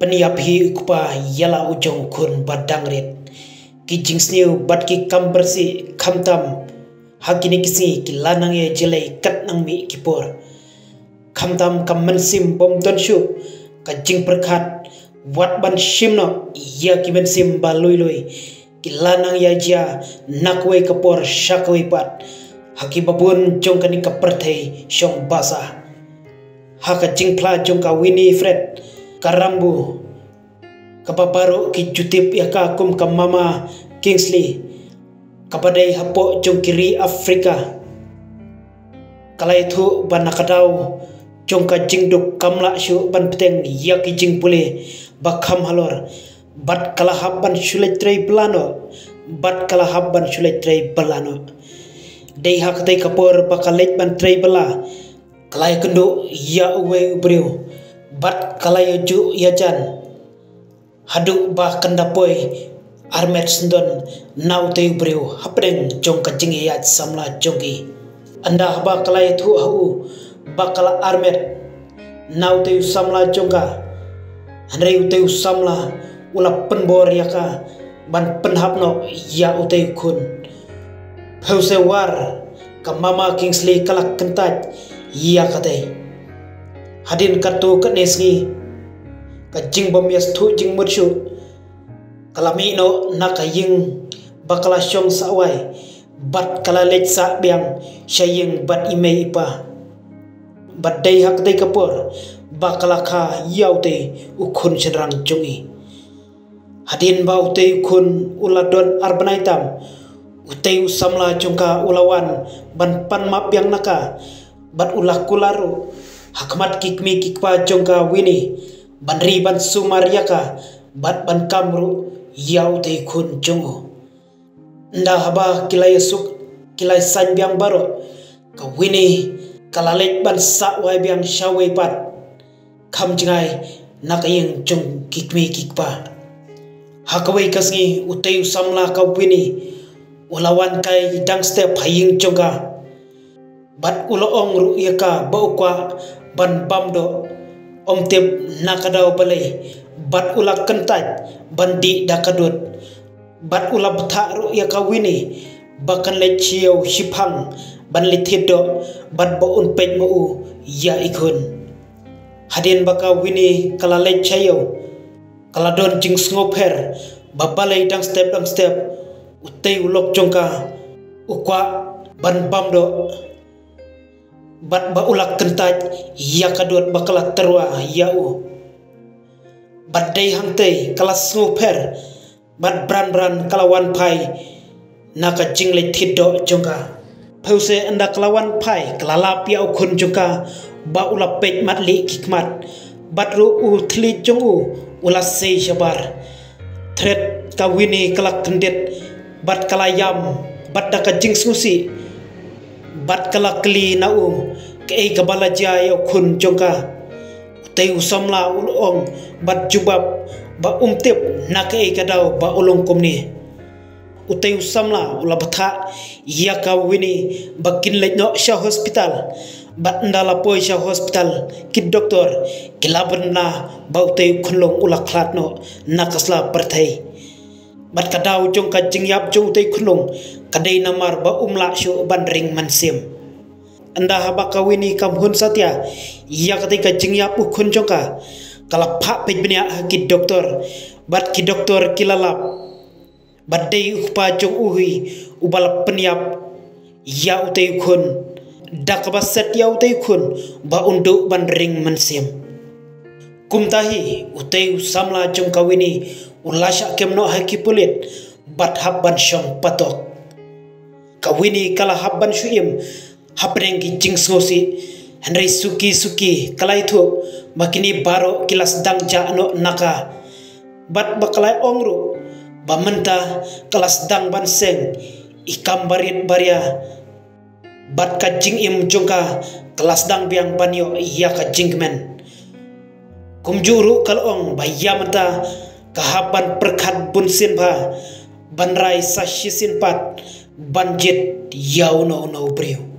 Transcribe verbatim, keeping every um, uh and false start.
Pynïap hi u kpa ïa la u jong u khun ba dang rit. Ki jingsniew bad ki kam bersih khamtam ha kine ki sngi ki la nang ïa jlei kat nang mih ki por. Khamtam ka mynsiem bym don shuh ka jingpyrkhat wat ban shim noh ïa ki mynsiem ba lui lui. Ki la nang ïa jia na kawei ka por sha kawei pat ha ki babun jong kane ka pyrthei shong basa. Ha ka jingphla jong ka Winifred ka Rambo, kaba baroh ki ju tip ïa ka kum ka Mama Kingsley, kaba dei hapoh jong ki ri Afrika. Ka la ïathuh ba na ka daw jong ka jingduk kam lah shuh ban bteng ïa ki jingpule ba kham halor, bad ka la hap ban shu leit trei bylla noh, bad ka la hap ban shu leit trei bylla noh. Dei ha katei ka por ba ka leit ban trei bylla, ka la ïakynduh ïa uwei u briew bad ka la ïajuh ïajan haduh ba kan da poi armet syndon na utei u briew hapdeng jong ka jingïaid samla jong ki. Ynda haba ka la ïathuh ha u ba ka la armet na utei u samla jong ka, hynrei utei u samla u la pynbor ïa ka ban pynhap noh ïa utei u khun. Phew se war ka Mama Kingsley ka la kyntait ïa katei. Hadien katto katne sngi, ka jingbym ïasngewthuh jingmut shuh ka la mih noh na ka ïing ba ka la shong sawai, bad ka la leit sah biang sha ïing bad i mei i pa. Bad dei ha katei ka por ba ka la kha ïa utei u khun shynrang jong i. Hadien ba utei u khun u la don ar bnai tam, utei u samla jong ka u la wan ban pan map biang na ka, bad u la kular ruh ha khmat ki kmie ki kpa jong ka Winnie ban ri ban sumar ïa ka bad ban kam ruh ïa utei u khun jong u. Ynda haba ki la ïasuk, ki la ïasain biang baroh, ka Winnie ka la leit ban sah wai biang sha wei pat, kham jngai na ka ïing jong ki kmie ki kpa. Ha kawei ka sngi utei u samla ka Winnie u la wan kai dang step ha ïing jong ka. Bad u la ong ruh ïa ka ba u kwah ban bam doh, ym tip na ka daw balei, bad u la kyntait ban dih da ka dud. Bad u la bthah ruh ïa ka Winnie ba kan leit sha ïew shiphang ban leit thied doh, bad ba un peit ma u ïa i khun. Hadien ba ka Winnie ka la leit sha ïew, ka la don jingsngewpher ba balei dang step dang step utei u lok jong ka u kwah ban bam doh, bad ba u la kyntait ïa ka dud ba ka la tyrwa ïa u. Bad dei hangtei ka la sngewpher, bad bran bran ka la wan phai na ka jingleit thied doh jong ka. Phew se ynda ka la wan phai, ka la lap ïa u khun jong ka ba u la peit matlieh ki khmat, bad ruh u thylliej jong u u la sei shabar. Thret ka Winnie ka la kyndit bad ka la ïam bad da ka jingsngewsih, bad ka la kylli na u kaei kaba la jia ïa u khun jong ka. Utei u samla u la ong bad jubab ba um tip na kaei ka daw ba u long kumne. Utei u samla u la bthah ïa ka Winnie ba kin leit noh sha hospital. Bad ynda la poi sha hospital, ki doktor ki la bynda ba utei u khunlung u la khlad noh na ka sla pyrthei. Bad ka daw jong ka jingïap jong utei u khunlung ka dei namar ba um lah shuh ban ring mynsiem. Ynda haba ka Winnie kam hun satia ïa katei ka jingïap u khun jong ka, ka la phah peit bniah ha ki doktor, bad ki doktor ki la lap ba dei u kpa jong u hi uba la pynïap ïa utei u khun, da kaba set ïa utei u khun ba un duh ban ring mynsiem. Kumta hi utei u samla jong ka Winnie u la shah kem noh ha ki pulit bad hap ban shong patok. Ka Winnie ka la hap ban shu im hapdeng ki jingsngewsih, hynrei suki suki ka la ïathuh ba kine baroh ki la sdang jah noh na ka. Bad ba ka la ong ruh ba mynta ka la sdang ban seng i kam barit baria, bad ka jingim jong ka ka la sdang biang ban ïoh ïa ka jingkmen. Kumjuh ruh ka la ong ba ïa mynta ka hap ban pyrkhat bunsien bha ban rai sa shisien pat ban jied ïa uno uno u briew.